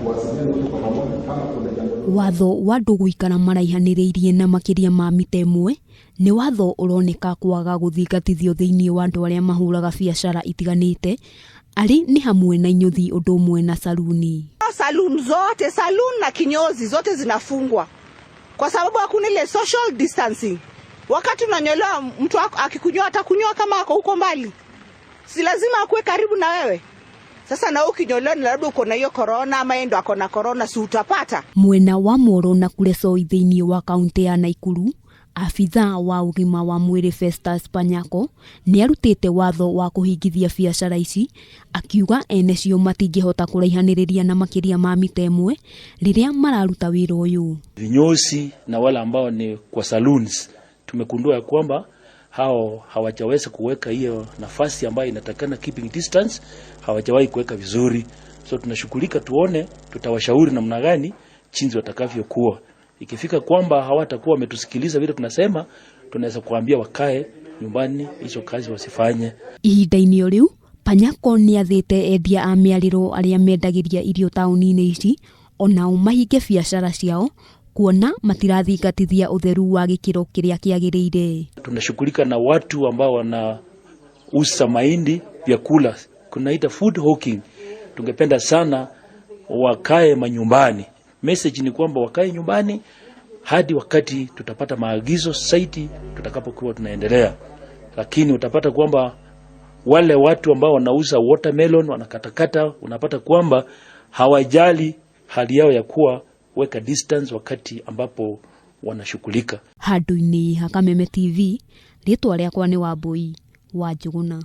Tuwasiliane wote kwa pamoja kama kuna jambo. Watho wa andũ gũikara maraihanĩrĩirie na makĩria ma mita ĩmwe nĩ watho ũroneka kwaga gũthingatithio thĩinĩ wa andũ arĩa mahũraga biacara itiganĩte arĩ nĩ hamwe na inyũthi ũndũ ũmwe na saruni. Salon zote, salon na kinyozi zote zinafungwa kwa sababu hakuna ile social distancing. Wakati unanyolewa, mtu akikunyoa atakunyoa kama ako huko mbali, si lazima akuwe karibu na wewe. Sasa na ukinyolewa ni labda uko na hiyo corona ama yeye ndo ako na corona, si utapata? Mwena wa Moro na Kuresoi thĩinĩ wa kaunti ya Naikuru, abithaa wa ũgima wa mwĩrĩ Festus Panyako nĩ arutĩte watho wa kũhingithia biacara ici, akiuga ene cio matingĩhota kũraihanĩrĩria na makĩria ma mita ĩmwe rĩrĩa mararuta wĩra ũyũ. Vinyozi na wale ambao ni kwa saloons, tumegundua ya kwamba hao hawajaweza kuweka hiyo nafasi ambayo inatakana keeping distance, hawajawahi kuweka vizuri. So tunashughulika tuone tutawashauri namna gani jinsi watakavyokuwa. Ikifika kwamba hawatakuwa wametusikiliza vile tunasema, tunaweza kuambia wakae nyumbani, hizo kazi wasifanye. Ihinda-inĩ o rĩu, Panyako nĩ athĩte endia a mĩarĩro arĩa mendagĩria irio taũni-inĩ ici onao mahinge biacara ciao kuona matirathingatithia ũtheru wa gĩkĩro kĩrĩa kĩagĩrĩire. Tunashughulika na watu ambao wanauza mahindi, vyakula kunaita food hawking. Tungependa sana wakae manyumbani. Message ni kwamba wakae nyumbani hadi wakati tutapata maagizo zaidi tutakapokuwa tunaendelea, lakini utapata kwamba wale watu ambao wanauza watermelon wanakatakata, unapata kwamba hawajali hali yao ya kuwa weka distance wakati ambapo wanashughulika. Handũ-inĩ ha Kameme TV, rĩtwa rĩakwa nĩ Wambui wa Njũgũna.